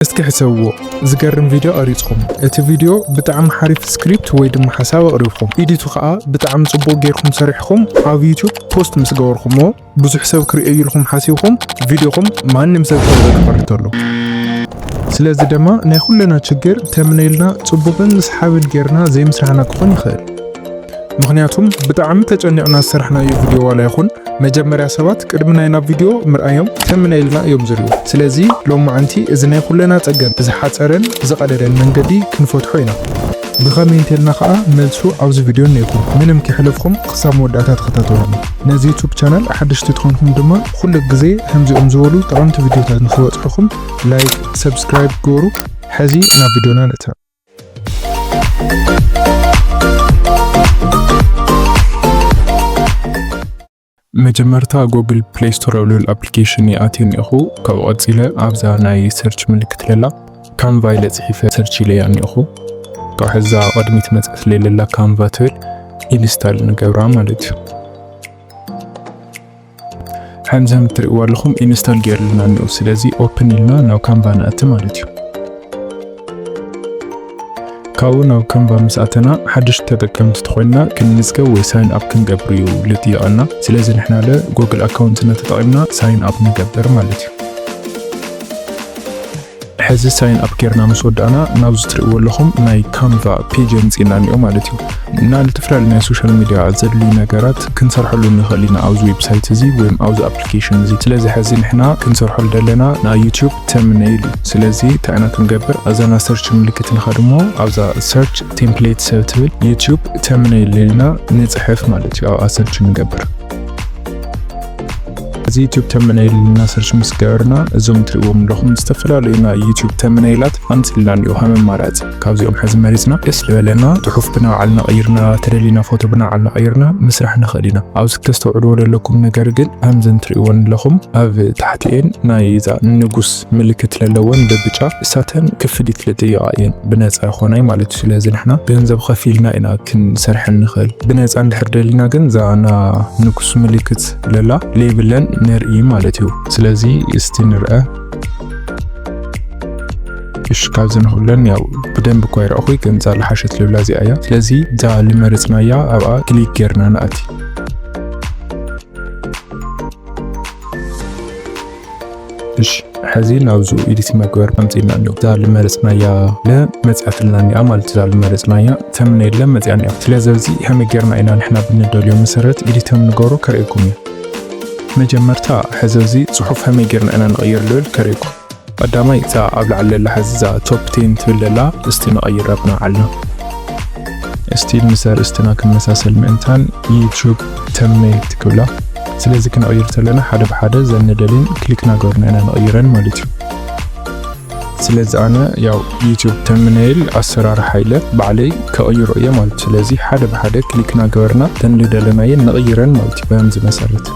እስኪ ሕሰብዎ፣ ዝገርም ቪድዮ ቀሪጽኹም፣ እቲ ቪድዮ ብጣዕሚ ሓሪፍ ስክሪፕት ወይ ድማ ሓሳብ ኣቕሪብኩም፣ ኢዲቱ ኸኣ ብጣዕሚ ጽቡቕ ጌርኩም ሰሪሕኩም ኣብ ዩቲዩብ ፖስት ምስ ገበርኩምዎ፣ ብዙሕ ሰብ ክርእዮ ኢልኩም ሓሲብኩም ቪድዮኹም ማንም ሰብ ክርእዮ ክፈርህ ተሎ። ስለዚ ድማ ናይ ኩልና ችግር ተምነይልና ጽቡቕን ሰሓብን ጌርና ዘይምስራሕና ክኾን ይኽእል። ምኽንያቱም ብጣዕሚ ተጨኒቕና ዝሰራሕናዮ ቪድዮ ዋላ ይኹን፣ መጀመርያ ሰባት ቅድሚ ናይ ናብ ቪድዮ ምርኣዮም ተምነይልና እዮም ዝርእዩ። ስለዚ ሎማዓንቲ እዚ ናይ ኩልና ጸገም ብዝሓጸረን ብዝቐለለን መንገዲ ክንፈትሖ ኢና። ብኸመይ እንተልና ኸኣ መልሱ ኣብዚ ቪድዮ እኒአኩም። ምንም ከይሕለፍኩም ክሳብ መወዳእታ ተኸታተሉኒ። ነዚ ዩቱብ ቻናል ሓደሽቲ ትኾንኩም ድማ ኩሉ ግዜ ከምዚኦም ዝበሉ ጠቐምቲ ቪድዮታት ንክበጽሑኩም ላይክ፣ ሰብስክራይብ ግበሩ። ሕዚ ናብ ቪድዮና ንእተው። መጀመርታ ጉግል ፕሌይ ስቶር ኣብ ልብል ኣፕሊኬሽን ይኣትየ እኒኹ። ካብኡ ቀጺለ ኣብዛ ናይ ሰርች ምልክት ለላ ካንቫ ኢለ ጽሒፈ ሰርች ኢለያ እኒኹ። ካብ ሕዛ ቅድሚት መጽእት ለላ ካንቫ ትብል ኢንስታል ንገብራ ማለት እዩ። ከምዚ ከም እትርእይዎ ኣለኹም ኢንስታል ገይርልና እኒኦ። ስለዚ ኦፕን ኢልና ናብ ካንቫ ንኣቲ ማለት እዩ። ካብኡ ናብ ካንቫ ምስ ኣተና ሓድሽ ተጠቀምቲ ተኾይንና ክንምዝገብ ወይ ሳይን ኣፕ ክንገብር እዩ ልጥየቐና። ስለዚ ንሕና ለ ጉግል ኣካውንትና ተጠቒምና ሳይን ኣፕ ንገብር ማለት እዩ። ሕዚ ሳይን ኣፕ ጌርና ምስ ወዳእና ናብዚ ትርእይዎ ኣለኹም ናይ ካንቫ ፔጅ የምጽእና እኒኦ ማለት እዩ። እና ዝተፈላለዩ ናይ ሶሻል ሚድያ ዘድልዩ ነገራት ክንሰርሐሉ ንኽእል ኢና ኣብዚ ዌብሳይት እዚ ወይም ኣብዚ ኣፕሊኬሽን እዚ። ስለዚ ሕዚ ንሕና ክንሰርሐሉ ዘለና ናይ ዩቲዩብ ተምነይል እዩ። ስለዚ እንታይ ኢና ክንገብር? ኣብዛ ናይ ሰርች ምልክት ንኸድ እሞ ኣብዛ ሰርች ቴምፕሌት ሰብ ትብል ዩቲዩብ ተምነይል ኢልና ንጽሕፍ ማለት እዩ። ኣብኣ ሰርች ንገብር። እዚ ዩቲዩብ ተምነይል ኢልና ሰርች ምስ ገበርና እዞም ትርእይዎም ኣለኹም ዝተፈላለዩ ናይ ዩቲዩብ ተምነይላት ኣምጺእልና እኒኦ ከም ኣማራጺ። ካብዚኦም ሕዚ መሪጽና ደስ ዝበለና ጽሑፍ ብናይ ባዕልና ቀይርና፣ ተደሊና ፎቶ ብናይ ባዕልና ቀይርና ምስራሕ ንኽእል ኢና። ኣብዚ ክተስተውዕልዎ ዘለኩም ነገር ግን ከምዘን ትርእይወን ኣለኹም ኣብ ታሕቲኤን ናይ እዛ ንጉስ ምልክት ለለወን ብብጫ እሳተን ክፍሊት ልጥየቓ እየን ብነጻ ይኾናይ ማለት እዩ። ስለዚ ንሕና ገንዘብ ከፊልና ኢና ክንሰርሐን ንኽእል። ብነጻ እንድሕር ደሊና ግን እዛ ና ንጉስ ምልክት ለላ ሌብለን ንርኢ ማለት እዩ። ስለዚ እስቲ ንርአ። እሺ፣ ካብዘን ኩለን ያው ብደንብ እኳ ይረኣኹ፣ ግን እዛ ልሓሸት ልብላ እዚኣ እያ። ስለዚ እዛ ልመረጽናያ ኣብኣ ክሊክ ጌርና ንኣቲ። እሺ፣ ሕዚ ናብዚ ኤዲት መግበር ኣምጺእና ኣሎ። እዛ ልመረጽናያ ለ መጽኣትልና እኒኣ ማለት እዛ ልመረጽናያ ተምነይል ለ መጽኣ እኒኣ። ስለዚ ኣብዚ ከመይ ጌርና ኢና ንሕና ብንደልዮ መሰረት ኤዲት ከም ንገብሮ ከርእየኩም እዩ። መጀመርታ ሕዚ ኣብዚ ጽሑፍ ከመይ ጌርና ኢና ንቕይር ልብል ከርእየኩም። ቀዳማይ እዛ ኣብ ላዕሊ ዘላ ሕዚ እዛ ቶፕ ቴን ትብል ዘላ እስቲ ንቐይራ ብናይ ባዕልና። እስቲ ምስ ኣርእስትና ክመሳሰል ምእንታን ዩቲዩብ ተምኔል ትብላ። ስለዚ ክንቕይር ተለና ሓደ ብሓደ ዘን ንደልየን ክሊክ ናገርና ኢና ንቕይረን ማለት እዩ። ስለዚ ኣነ ያው ዩቲዩብ ተምኔል ኣሰራርሓ ኢለ ባዕለይ ከቕይሮ እየ ማለት እዩ። ስለዚ ሓደ ብሓደ ክሊክ ናገበርና ተን ዝደለናየን ንቕይረን ማለት እዩ። በዚ መሰረት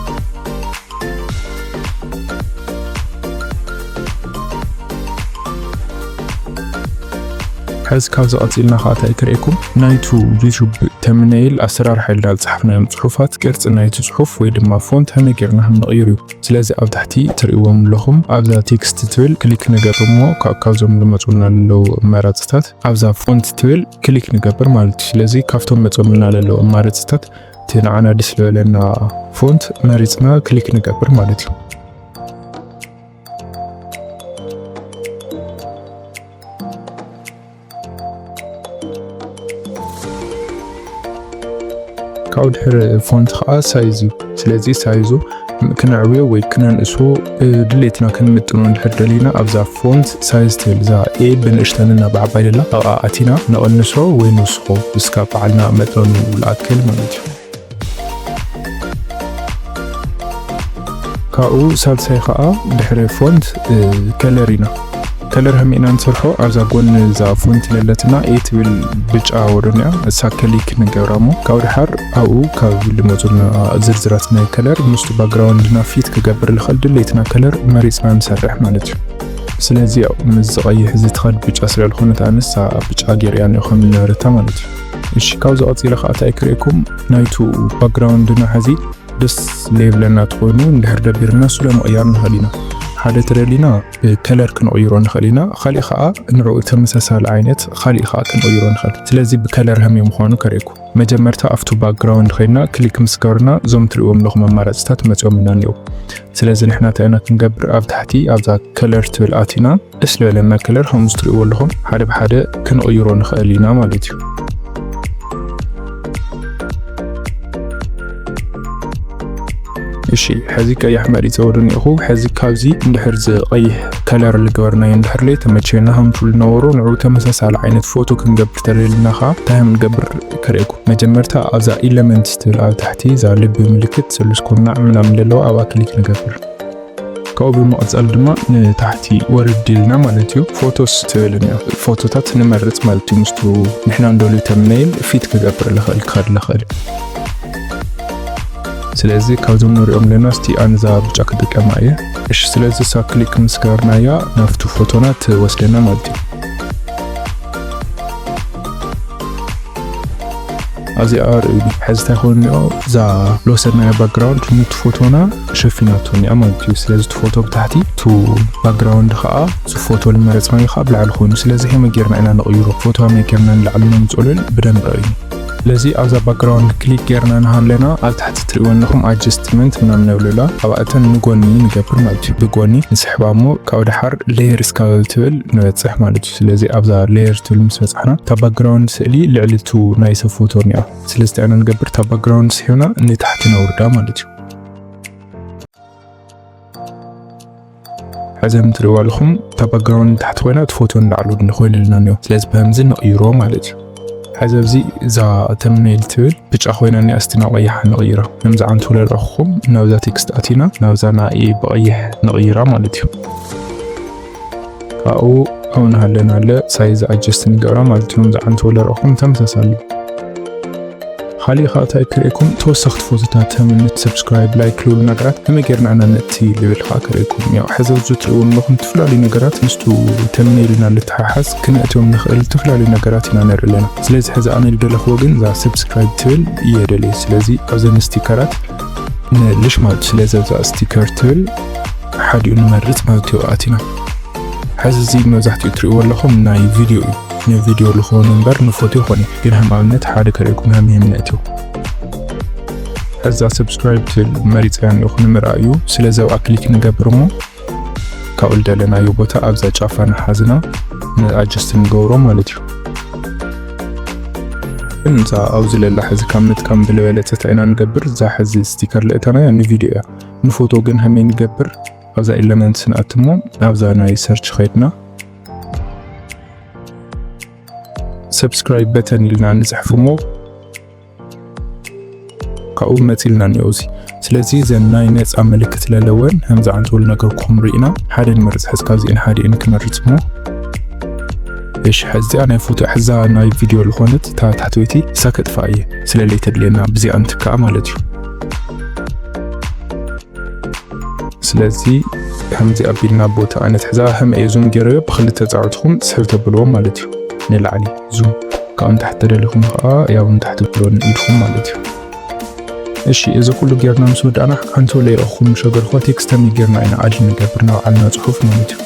ሕዚ ካብዚ ቀፂልና ከዓ እንታይ ክርእየኩም ናይቱ ዩቱብ ተምኔል ኣሰራርሓ ኢልና ዝፀሓፍናዮም ፅሑፋት ቅርፂ ናይቲ ፅሑፍ ወይ ድማ ፎንት ከመይ ጌርና ከም ንቕይር እዩ። ስለዚ ኣብ ታሕቲ ትርእይዎም ኣለኹም ኣብዛ ቴክስት ትብል ክሊክ ንገብር እሞ ካብ ካብዞም ዝመፁና ዘለዉ ኣማራፅታት ኣብዛ ፎንት ትብል ክሊክ ንገብር ማለት እዩ። ስለዚ ካብቶም መፆምልና ዘለዉ ኣማራፅታት እቲ ንዓና ደስ ዝበለና ፎንት መሪፅና ክሊክ ንገብር ማለት እዩ። ካብኡ ድሕሪ ፎንት ከዓ ሳይዝ እዩ። ስለዚ ሳይዙ ክነዕብዮ ወይ ክነንእሶ ድሌትና ክንምጥኖ እንድሕር ደሊና ኣብዛ ፎንት ሳይዝ ትብል እዛ ኤ ብንእሽተን እና ብዓባይ ደላ ኣብኣ ኣቲና ነቐንሶ ወይ ንውስኾ እስካብ በዓልና መጠኑ ዝኣክል ማለት እዩ። ካብኡ ሳልሳይ ከዓ ድሕሪ ፎንት ከለር ኢና። ከለር ከመይ ኢና ንሰርሖ ኣብዛ ጎኒ እዛ ፎንት ለለትና ኤ ትብል ብጫ ወደንያ እሳ ክሊክ ንገብራ እሞ ካብኡ ድሓር ኣብኡ ካብ ልመፁና ዝርዝራት ናይ ከለር ምስቱ ባክግራውንድና ፊት ክገብር ልኽእል ድሌትና ከለር መሪፅና ንሰርሕ ማለት እዩ። ስለዚ ያው ምስ ዝቐይሕ እዚ ትኸድ ብጫ ስለ ዝኾነት ኣነሳ ብጫ ገይረያ እኒኦ ከም ዝነበረታ ማለት እዩ። እሺ ካብዚ ቀፂለ ከዓ እንታይ ክርእየኩም ናይቱ ባክግራውንድና ሕዚ ደስ ለይብለና ተኾይኑ እንድሕር ደቢርና ስለ ምቕያር ንኽእል ኢና። ሓደ ተደሊና ብከለር ክንቕይሮ ንኽእል ኢና። ካሊእ ከዓ ንዕኡ ተመሳሳሊ ዓይነት ካሊእ ከዓ ክንቕይሮ ንኽእል። ስለዚ ብከለር ከመይ ምዃኑ ከርእየኩም። መጀመርታ ኣብቱ ባክግራውንድ ከይድና ክሊክ ምስ ገበርና እዞም ትርእዎም ኣለኹም ኣማራፅታት መፂኦም ኢና እኒኦ። ስለዚ ንሕና እንታይ ኢና ክንገብር? ኣብ ታሕቲ ኣብዛ ከለር ትብል ኣቲና ደስ ዝበለና ከለር ከምዚ ትርእይዎ ኣለኹም ሓደ ብሓደ ክንቕይሮ ንኽእል ኢና ማለት እዩ። እሺ፣ ሕዚ ቀያሕ መሪፀ ወደ እኒኦኹ። ሕዚ ካብዚ እንድሕር ዝቐይሕ ከለር ዝገበርናዮ እንድሕር ለይ ተመቸና ከምቱ ዝነበሮ ንዕኡ ተመሳሳሊ ዓይነት ፎቶ ክንገብር ተደልና ከዓ እንታይ ከም ንገብር ከርእየኩም። መጀመርታ ኣብዛ ኢለመንት ትብል ኣብ ታሕቲ እዛ ልቢ ምልክት ስሉስ ኩርናዕ ምናምን ዘለዋ ኣብኣ ክሊክ ንገብር። ካብኡ ብምቕፃል ድማ ንታሕቲ ወረድ ኢልና ማለት እዩ ፎቶስ ትብል እኒኣ ፎቶታት ንመርፅ ማለት እዩ። ምስቱ ንሕና እንደልዩ ተምነይል ፊት ክገብር ልኽእል ክኸድ ልኽእል። ስለዚ ካብዞም ንሪኦም ኣለና እስቲ ኣነዛ ብጫ ክጥቀማ እየ። እሺ፣ ስለዚ እሳ ክሊክ ምስ ገበርናያ ናብቱ ፎቶና ትወስደና ማለት እዩ። ኣብዚኣ ርእዩ ሕዚ እንታይ ኮይኑ እኒኦ እዛ ዝወሰድናዮ ባክግራውንድ ኑቲ ፎቶና ሸፊናቶ እኒኣ ማለት እዩ። ስለዚ እቲ ፎቶ ብታሕቲ ቱ ባክግራውንድ ከዓ እቲ ፎቶ ዝመረፅናዮ ከዓ ብላዕሊ ኮይኑ። ስለዚ ከመይ ጌርና ኢና ንቕይሮ? ፎቶ ከመይ ጌርና ንላዕሊ ነምፅኡሉን ብደንብ ርእዩ። ስለዚ ኣብዛ ባክግራውንድ ክሊክ ጌርና ንሃለና ኣብ ታሕቲ ትርእይዎ ኣለኹም ኣጀስትመንት ምናምን ነብለላ ኣብ እተን ንጎኒ ንገብር ማለት እዩ። ብጎኒ ንስሕባ እሞ ካብ ደሓር ሌየር እስካብል ትብል ንበፅሕ ማለት እዩ። ስለዚ ኣብዛ ሌየር ትብል ምስ በፃሕና እታ ባክግራውንድ ስእሊ ልዕሊ ቱ ናይ ሰብ ፎቶ እኒኣ። ስለዚ እንታይ ኢና ንገብር? እታ ባክግራውንድ ስሒብና ንታሕቲ ነውርዳ ማለት እዩ። ሕዚ ከም ትርእይዋ ኣለኹም እታ ባክግራውንድ ንታሕቲ ኮይና እቲ ፎቶ ንላዕሊ ኮይኑልና እኒኦ። ስለዚ ብከምዚ ንቕይሮ ማለት እዩ። ሕዚ ኣብዚ እዛ ተምኔል ትብል ብጫ ኮይና እኒኣ፣ እስቲ ናብ ቀይሕ ንቕይራ። ከምዚ ዓንቶ ለረኹም ናብዛ ቴክስት ኣቲና ናብዛ ናይ ብቐይሕ ንቕይራ ማለት እዩ። ካብኡ ኣብኡ ንሃለና ኣለ ሳይዝ ኣጀስት ንገብራ ማለት እዩ። ከምዚ ዓንቶ ለረኹም ተመሳሳሊ። ካሊእ ከዓ እንታይ ክርእየኩም ተወሰኽቲ ፎቶታት ተምንት ሰብስክራይብ ላይክ ልብሉ ነገራት ከመይ ጌርና ኢና ነእቲ ልብል ከዓ ክርእየኩም። ያው ሕዚ ኣብዚ ትርእይዎም ኣለኹም ዝተፈላለዩ ነገራት ምስቱ ተምኔልና ልተሓሓዝ ክነእትዮም ንኽእል ዝተፈላለዩ ነገራት ኢና ነርኢ ኣለና። ስለዚ ሕዚ ኣነ ልደለኽዎ ግን እዛ ሰብስክራይብ ትብል እየ ደልየ። ስለዚ ኣብዘን ስቲከራት ንልሽ ማለት እዩ። ስለዚ ኣብዛ ስቲከር ትብል ሓዲኡ ንመርጽ ማለት እዩ ኣቲና። ሕዚ እዚ መብዛሕትኡ ትርእይዎ ኣለኹም ናይ ቪድዮ እዩ። ንቪድዮ ልኾኑ እምበር ንፎቶ ይኾን እዩ። ግን ከም ኣብነት ሓደ ከርእየኩም ከም ይህም ነእትዮ። ሕዛ ሰብስክራይብ ትብል መሪጽያ ኣለኹ ንምርኣዩ። ስለዚ ኣብኣ ክሊክ ንገብር እሞ ካብኡ ልደለናዮ ቦታ ኣብዛ ጫፋ ንሓዝና ንኣጀስት ንገብሮ ማለት እዩ። ግን እዛ ኣብዚ ለላ ሕዚ ካብ ምጥቃም ብልበለጸ እንታይ ኢና ንገብር? እዛ ሕዚ ስቲከር ልእተናያ ንቪድዮ እያ። ንፎቶ ግን ከመይ ንገብር? ኣብዛ ኤለመንት ንኣትሞ ኣብዛ ናይ ሰርች ኸይድና ሰብስክራይብ በተን ኢልና ንጽሕፍ እሞ ካብኡ መጺልና እኒኦ እዚ። ስለዚ እዘን ናይ ነጻ ምልክት ለለወን ከምዚ ዓንተወሉ ነገር ክኹም ርኢና ሓደ ንመርጽ። ሕዚ ካብዚአን ሓዲአን ክመርጽ እሞ እሺ፣ ሕዚኣ ናይ ፎቶ ሕዛ ናይ ቪድዮ ዝኾነት እታ ታሕተወይቲ እሳ ከጥፋ እየ ስለለይ ተድልየና ብዚኣ እንትከኣ ማለት እዩ። ስለዚ ከምዚ ኣቢልና ቦታ ኣነ ትሕዛ ከም እየ ዙም ገይረዮ ብክልተ ፃውዕትኹም ስሕብ ተብልዎ ማለት እዩ። ንላዕሊ ዙም ካብኡ ንታሕቲ ተደሊኹም ከዓ ያው ንታሕቲ ብሎ ንኢድኹም ማለት እዩ። እሺ፣ እዚ ኩሉ ጌርና ምስ ወዳእና ሓንቲ ወለ ይረኹም ሸገርኳ ቴክስት ከመይ ጌርና ኢና ኣድ ንገብር ንባዕልና ጽሑፍ ማለት እዩ።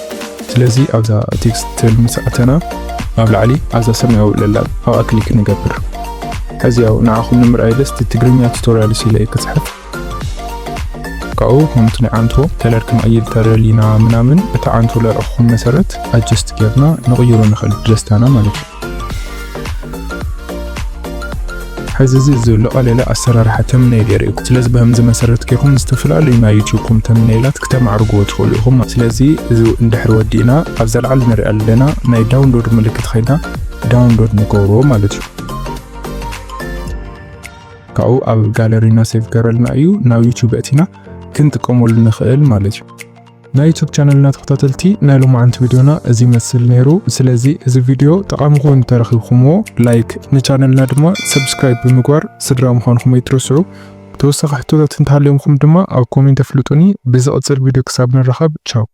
ስለዚ ኣብዛ ቴክስት ትብል ምስ ኣተና ኣብ ላዕሊ ኣብዛ ሰማያዊ ለላ ኣብኣ ክሊክ ንገብር። ሕዚ ያው ንዓኹም ንምርኣይ ደስ ትግርኛ ቱቶሪያል ሲለ ክጽሕፍ ካብኡ ከምቲ ናይ ዓንቶ ከለር ክንቕይር ተደሊና ምናምን እቲ ዓንቶ ለረኹም መሰረት ኣጀስት ጌርና ንቕይሮ ንኽእል ብደስታና ማለት እዩ። ሕዚ እዚ ዝለቐለለ ኣሰራርሓ ተምነይል የርእዩ። ስለዚ ብከምዚ መሰረት ጌርኩም ዝተፈላለዩ ናይ ዩቲዩብኩም ተምነይላት ክተማዕርግዎ ትኽእሉ ኢኹም። ስለዚ እዚ እንድሕር ወዲእና ኣብዛ ላዕሊ ንሪኣ ኣለና ናይ ዳውንሎድ ምልክት ኸይድና ዳውንሎድ ንገብሮ ማለት እዩ። ካብኡ ኣብ ጋለሪና ሴቭ ገረልና እዩ ናብ ዩቲዩብ እቲና ክንጥቀመሉ ንኽእል ማለት እዩ። ናይ ዩቱብ ቻነልና ተኸታተልቲ ናይ ሎማዓንቲ ቪድዮና እዚ ይመስል ነይሩ። ስለዚ እዚ ቪድዮ ጠቓሚ ኮይኑ ተረኺብኩምዎ ላይክ፣ ንቻነልና ድማ ሰብስክራይብ ብምግባር ስድራ ምዃንኩም ኣይትረስዑ። ተወሳኺ ሕቶታት እንተሃልዮምኩም ድማ ኣብ ኮሜንት ኣፍልጡኒ። ብዝቕጽል ቪድዮ ክሳብ ንራኸብ ቻው።